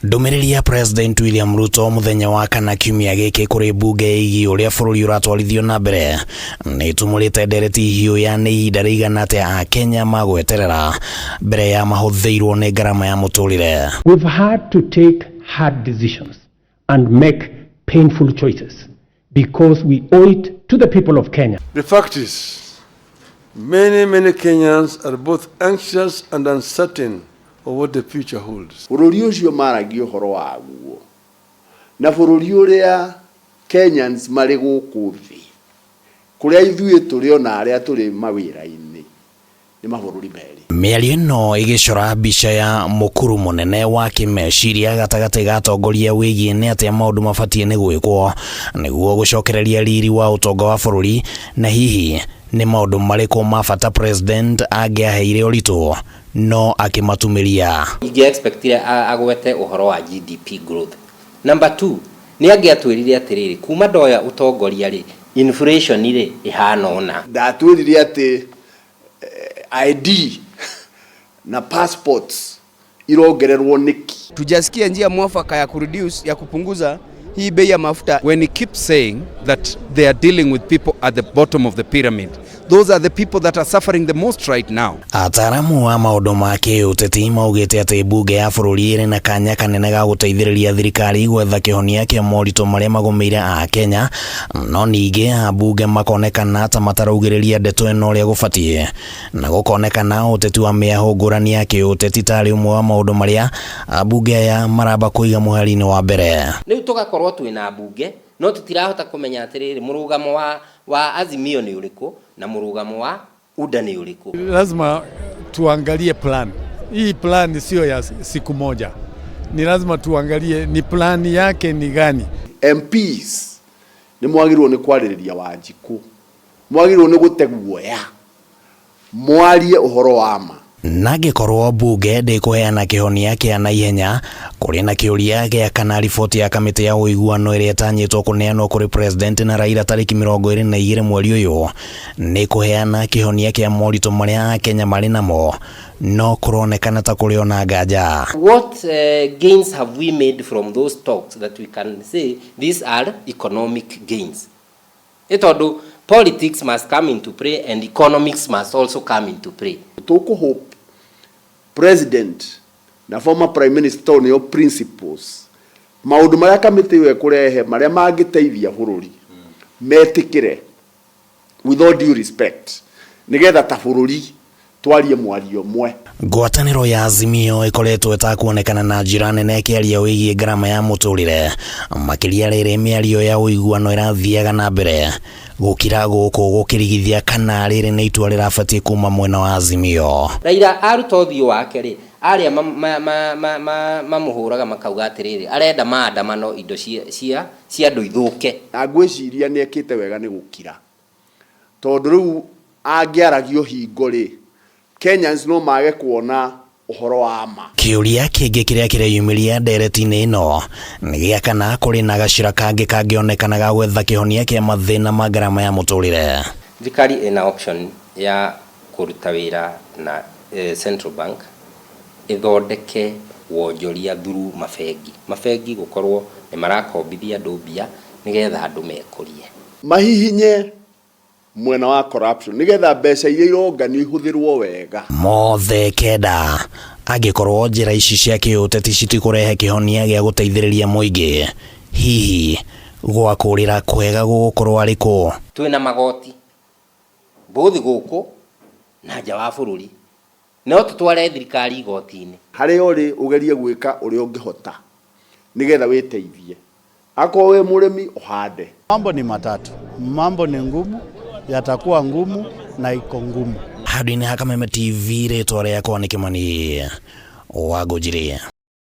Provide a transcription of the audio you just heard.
Ndũmĩrĩri ya President William Ruto mũthenya wa kana kiumia gĩkĩ kũrĩ mbunge ĩgiĩ ũrĩa bũrũri ũratwarithio na mbere nĩ ĩtumũrĩte ndereti hiũ ya nĩ ihinda rĩigana atĩa Akenya magweterera mbere ya mahũthĩirwo nĩ ngarama ya mũtũrĩre. We've had to take hard decisions and make painful choices because we owe it to the people of Kenya. The fact is, many, many Kenyans are both anxious and uncertain of what the future holds. Bũrũri ũcio maragia ũhoro waguo na bũrũri ũrĩa Kenyans marĩ gũkũ thĩ, kũrĩa ithuĩ tũrĩ ona arĩa tũrĩ mawĩra-inĩ, nĩ mabũrũri merĩ. Mĩario ĩno ĩgĩcora mbica ya mũkuru mũnene wa kĩmeciria gatagatĩ ga atongoria wĩgiĩ nĩ atĩa maũndũ mabatiĩ nĩ gwĩkwo nĩguo gũcokereria riri wa ũtonga wa bũrũri, na hihi nĩ maũndũ marĩkũ ma bata president angĩaheire ũritũ no akĩmatumĩria. Ingĩ expectire agwete ũhoro wa GDP growth. Number 2, nĩ angĩatwĩrire atĩrĩrĩ, kuma ndoya ũtongoria rĩ, inflation rĩ ĩhana ũna. Ndatwĩrire atĩ ID na passports irongererwo nĩkĩ? Tujasikia njia mwafaka ya kureduce, ya kupunguza hii bei ya mafuta. When he keeps saying that they are dealing with people at the bottom of the pyramid, those are the people that are suffering the most right now. Ataaramu a maũndũ ma kĩũteti maugĩte atĩ mbunge ya bũrũri ĩrĩ na kanya kanene ga gũteithĩrĩria thirikari gwetha kĩhonia kĩa moritũ marĩa magũmĩire Akenya, no ningĩ ambunge makonekana ta mataraugĩrĩria ndeto ĩno ũrĩa gũbatiĩ, na gũkonekana ũteti wa mĩahũ ngũrani ya kĩũteti tarĩ ũmwe wa maũndũ marĩa ambunge aya maramba kũiga mũhari-inĩ wa mbere. Rĩu tũgakorwo twĩna mbunge no tũtirahota kũmenya atĩrĩrĩ, mũrũgamo wa Azimio nĩ ũrĩkũ na mũrũgamo wa UDA nĩ ũrĩkũ. Lazima tuangalie plan. Hii plan sio ya siku moja, ni lazima tuangalie ni plan yake ni gani. MPs nĩ mwagĩrĩirwo nĩ kwarĩrĩria Wanjikũ, mwagĩrĩirwo nĩ gũte guoya, mwarie ũhoro wa ma. Na angĩkorwo mbunge ndĩkũheana kĩhonia kĩa naihenya, kũrĩ na kĩũria gĩa kana riboti ya kamĩtĩ ya ũiguano ĩrĩa ĩtanyĩtwo kũneanwo kũrĩ president na Raila tarĩki 22 mweri ũyũ nĩ kũheana kĩhonia kĩa moritũ marĩa Akenya marĩ namo, no kũronekana ta kũrĩ ona nganja. What gains have we made from those talks that we can say these are economic gains? Nĩ tondũ politics must come into play and economics must also come into play. Tũkũhope president na former prime minister tondũ nĩo principles, maũndũ marĩa kamĩtĩ ĩyo ĩkũrehe marĩa mangĩteithia bũrũri metĩkĩre with all due respect, nĩgetha ta bũrũri twarie mwario ũmwe. Ngwatanĩro ya Azimio ĩkoretwo ĩtakuonekana na njĩra nene ĩkĩaria wĩgiĩ ngarama ya mũtũrĩre, makĩria rĩrĩ mĩario ya ũiguano ĩrathiaga na mbere, gũkira gũkũ gũkĩrigithia kana rĩrĩ nĩ itua rĩrabatiĩ kuma mwena wa Azimio. Raila aruta ũthiũ wake rĩ, arĩa mamũhũraga makauga atĩrĩrĩ, arenda maandamano indo cia andũ ithũke. Na ngwĩciria nĩ ekĩte wega nĩ gũkira, tondũ rĩu angĩaragio hingo rĩ, Kenyans no mage kuona ũhoro wa ma. Kĩũria kĩngĩ kĩrĩa kĩreyumĩria ndereti-inĩ ĩno nĩ gĩa kana kũrĩ na gacĩra kangĩ kangĩonekana ga gwetha kĩhonia kĩa mathĩna ma ngarama ya mũtũrĩre. Thirikari ĩna option ya kũruta wĩra na Central Bank ĩthondeke wonjoria through mabengi. Mabengi gũkorwo nĩ marakombithia andũ mbia nĩgetha andũ mekũrie. Mahihinye mwena wa corruption nĩgetha mbeca iria ironganio ihũthĩrwo wega. Mothe kenda angĩkorwo njĩra ici cia kĩũteti citikũrehe kĩhonia gĩa gũteithĩrĩria mũingĩ, hihi gwa kũrĩra kwega gũgũkorwo arĩ kũ? Twĩna magoti both gũkũ na nja wa bũrũri, no tũtware thirikari igoti-inĩ. Harĩa ũrĩ ũgerie gwĩka ũrĩa ũngĩhota nĩgetha wĩteithie. Akorwo wĩ mũrĩmi ũhande. Mambo ni matatu, mambo ni ngumu, yatakuwa ngumu na iko ngumu. Handũ-inĩ ha Kameme TV, rĩtwa rĩakwa nĩ Kĩmani wa Ngũnjiri.